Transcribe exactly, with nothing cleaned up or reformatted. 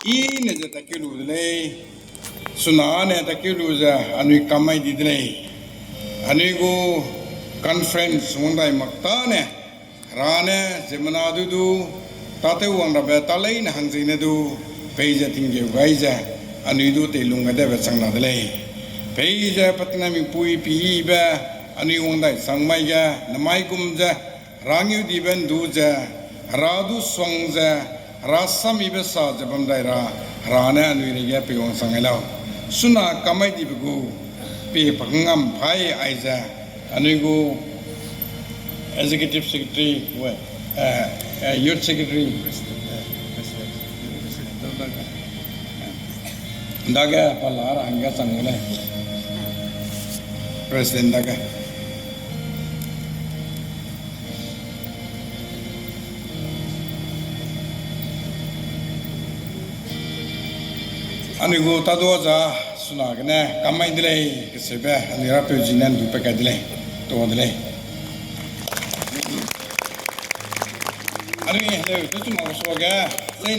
I ne ze takeu lu de lei, chuna ne takeu lu ze anui kam mai di de lei. Anui gu conference wang dai mak tâne, Hera ne ziemmena du du, tâtew wang rabe tâ leine hangziene du, peize tinggeu gai ze, anui du teilung gai debe chang la de lei. Peize pa tingnaimik pui piyibe, anui wang dai chang mai ge, namai gum ze, Hera ngeudibe ’ndu ze, Hera du suang ze, Hera samyibe sa ze bam dai ra, Hera ne anui reige peiwang chang gai lau. Chuna kam mai dibe gu, pie pa ngam pai aize, anui gu Executive Secretary, we, eh, eh, Youth Secretary, dage pa la ra hangge chang gu lei. President dage. Anui gu tadua za chuna gene kam mai de lei, keseube anui rapeu ji ne ’ndu pe kai de lei, tuâ de lei. Anui heleu tew chu mak suage, zai